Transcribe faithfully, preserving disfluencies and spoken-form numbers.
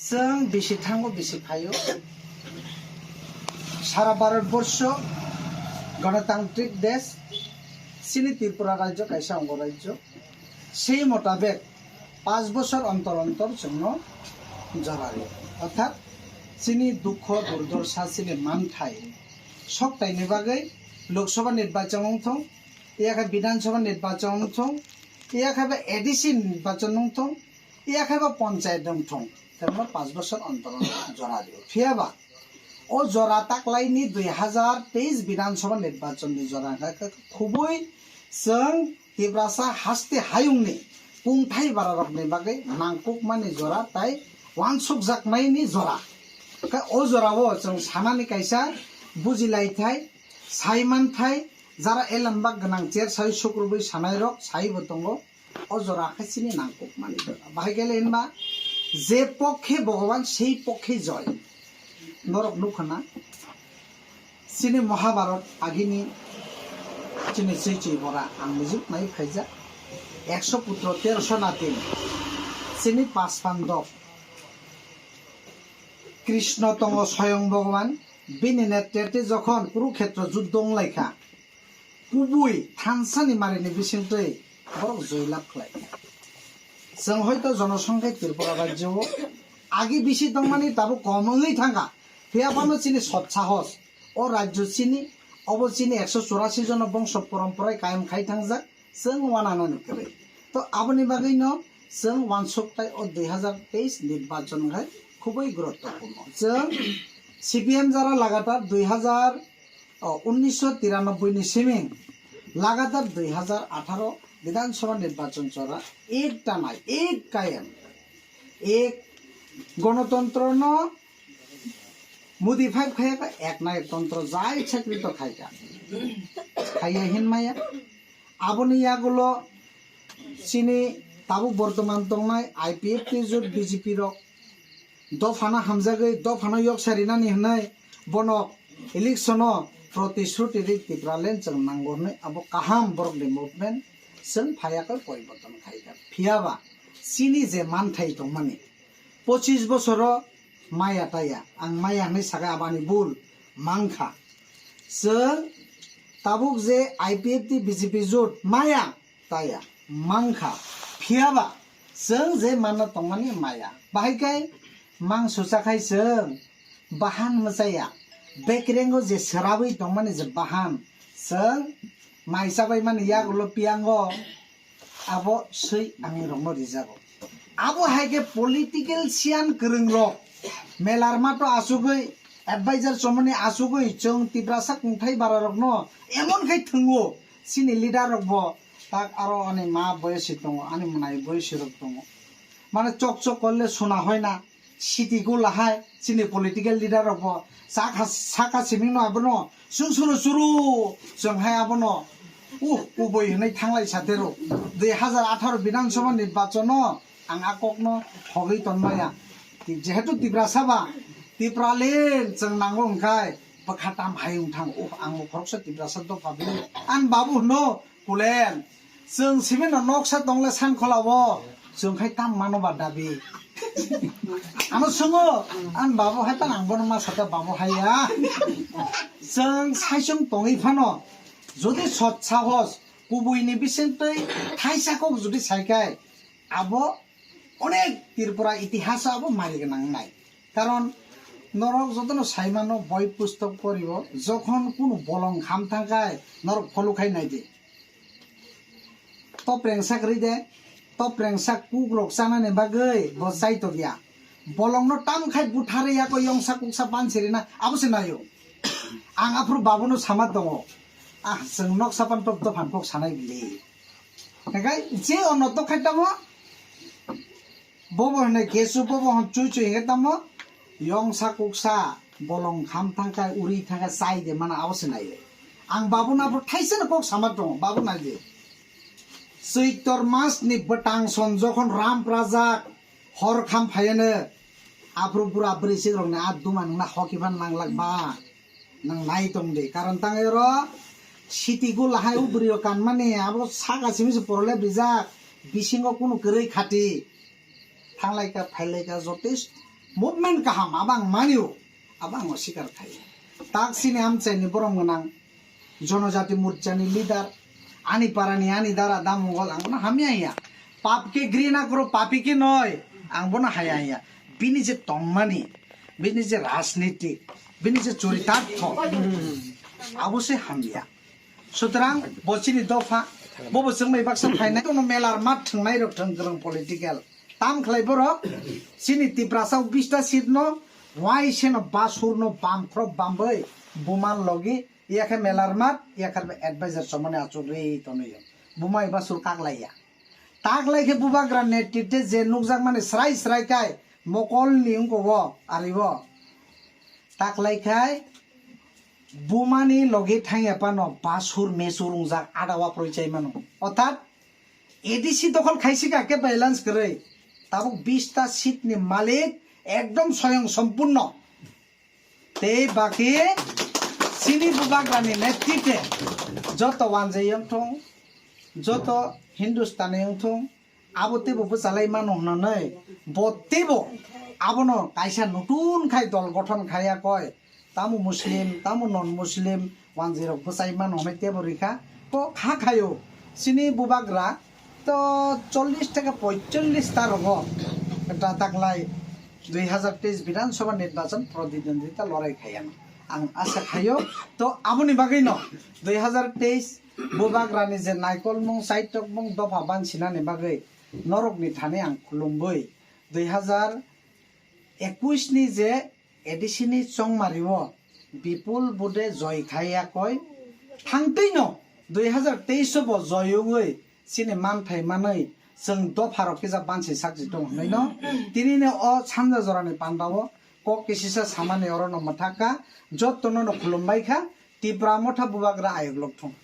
Chwng bisi thango, bisi phaio. Sara Bharat borsho, Ganatantrik desh, chini Tripura rajyo kaisa ongo rajyo. Sei motabek panch bochor ontor ontor chwngno jora rio. Orthat chini dukho, durdorsha, chini manthai soktaini bagwi Lok Sabha nirbachon wngthung, yakhe Bidhan Sabha nirbachon wngthung, yakhe ba A D C nirbachon wngthung, yakhe ba ponchayat wngthung, tei panch bochor ontor ontor jora rio. Phiyaba o jora taklaini dui hazar teis Bidhan Sabha nirbachon ni jora wngkha khe khubui chwng Tiprasa haste hayungni kungthai bararokni bagwi nangkukmani jora tei uansukjaknaini jora. Khe o jorao chwng sanani kaisa bujilaithai, saimanthai, jara elembak gwnang cher sai sukrubwi sanairok saibo tongo. O jora khe chini nangkukmani jora. Bahai khe le hinba je pokkhe Bhogoban, sei pokkhe joy. Norok nukha na? Chini Mahabharat agini chini chwi chwi bora ang mijik nai phaijak. Ekso putro terosho natin. Chini pas pandab. Krishna tongo soyong Bhogoban. Bini netrete jokhon Kurukhetro juddho wnglaikha, kubui thansani marini bisingtwi borok joy lab khlai. Chwng hoito jonosongkhai Tripura rajyo o agi bisi tongmani tabuk kom wngwi thangkha. Phiya phano chini sot sahos, o rajyo chini, obo chini ekso churasi jono bongso poromporai kayam khai thangjak, chwng uananani kwrwi. To aboni bagwino chwng uansuk tai o dui hazar teis nirbachon hai khubui guruttopurno. Chwng C P M jara lagatar dui hazar o, unnisho tiranoboi ni simi lagatar dui hazar atharo Bidhan Sabha nirbachon chora ek tanai, ek kayam, ek gonotontro no modify khaya ka, ek nai tontro jai chakri to khai ka, khaya hin maya. Aboni yagulo chini tabuk bortoman tongnai I P F T jut B J P rok dophano hamjagwi, dophano yok sarinani hwnwi bono election o protisruti ri Tipraland chwng nango hwnwi abo kaham borokni movement chwng phaiya khe poriborton khai kha. Phiyaba chini je manthai tongmani pochis bosoro maya taya, ang maya hwnwi sakha abani bul mankha. Chwng tabuk je I P F T B J P jut maya taya mankha, phiyaba chwng je manna tongmani maya. Bahai khe mang sucha khai chwng bahan mwchaya, bekrengo je swrabwi tongmani je bahan, chwng mai chabai mani yagulo piyango, abo swi ang rokno rijago. Abo hai khe political siyan kwrwng rok melar mato asugwi, advisor chomoni asugwi chwng Tiprasa kungthai bara rokno emon khai thwngo, chini leader rok bo tak aro ani ma boyesi tongo, ani mwnai boyesi rok tongo, mane chok chok korle suna hoi na. Siti gula hai chini political leader rok bo saka, saka siming no abono sung suru suru chwng hai abono uh kubui hinui thanglai satero dui hazar atharo Bidhan Sabha nirbachon no ang a kok no hogwi tonmaya. Jehetu Tiprasa ba Tipraland chwng nango hwnkhe bwkha tam hai wng thang uh ang bo khoroksa Tiprasa dopha bini an babu hwno Kulen, chwng simi no noksa tongle san khola o, chwng khai tam mano ba dabi. Ano swngo, an babu hai tang ang bono ma sata babu hai ya. Chwng saichung tongwi phano, jodi sot sahos, kubui ni bising twi thaisa kok jodi sai khai, abo onek Tripura itihas o abo mari gwnang nai. Karon norok jotono sai mano boi pustok poribo, jokhon kunu bolong kham thang khai norok follow khai nai di. Top rengsa kwrwi de, top rengsa kuk rok chanani bagwi bo chai tokya. Bolongno tam khai butharwi yako yongsa kuksa pansiri na abo se naio. Ang aphuru babuno sama tongo. Ah, chwng noksa pan top top han kok sanai bili. Hingkai je ono to khai tamo. Bobo hwnwi kesu, bobo hwn chui chui hingke tamo yongsa kuksa bolong kham thangkha, uri thangkha, chai de mana abo se naile. Ang babu no aphuru thaisa no kok sama tongo, babu naile. Choitor mas ni bwtang son jokhon ram prajak hor kham phaiya no, aphuru bura bwrwi sik rok ni a duma nang na hoki phan nang lak ba. Nang nai tong di, karon tang oro siti gula hai o bwrwi rok kanmani abo saka simi se porole bijak, bisingo kunu kwrwi khati. Thanglaika, phailaika, jotesto Movement kaham abang manio, abang o sikar khai. Tak sini amchai ni borom gwnang, Jonojati Morcha ni leader, ani para ni ani dara damungol ang bono hamya ya. Pap ke grina koro, papi ke noi, ang bono haya ya. Bini je tongmani, bini je rajniti, bini je choritartho, abo se hamya. Sutrang bo chini dopha, bo bo chwngmai baksa phainai tono melar mat thwngnai rok thwng kwrwng political. Tam khlai borok chini Tiprasa o bista seat no wai seno basur no bam khrok bambai buman logi yakhe melar mat yakhe advisor chomani achuk ri tono yo. Bumai basur kaklaiya. Taklai khe bubagra netritwe je nukjakmani srai srai kai mokol ni wngko o ari o. Taklai khai bumani logi thangya pano basur mesur wngjak ada waproi chai mano. Orthat A D C dokhol khaisika ke balance kwrwi. Tabuk bista seat ni malik ekdom soyong sompurno. Tei baki chini bubagrani netritwe joto wanjai wngthung, joto Hindustani wngthung, abo teibo bwchalai mano hwnwi bo teibo abono kaisa nutun khai dol gothon khaiya koi, tamo Muslim, tamo non Muslim, wanjwi rok bwchai mano hwnwi teibo rikha. Bo kha khaio chini bubagra to chollish theke poicholish ta rogo ta taklai dui hazar teis Bidhan Sabha nirbachan proditindrita lorai khaiya. Ang asa khaio to aboni bagwi no dui hazar teis bubagrani je naikolmung, chaitokmung, dopha bansinani bagwi norokni thani ang khulumwi dui hazar ekush ni je A D C ni chongmari o bipul bude joy khaiya koi thangtwi no dui hazar teis o bo joy wngwi chini manthai manwi chwng dopha rok kisa bansi sakji tong hwnwi no tini no o sanja jora ni panda o kok kisisa samani oro no mwthak kha, joto no no khulumbai kha, Tipra Motha bubagra ayuk lok thung.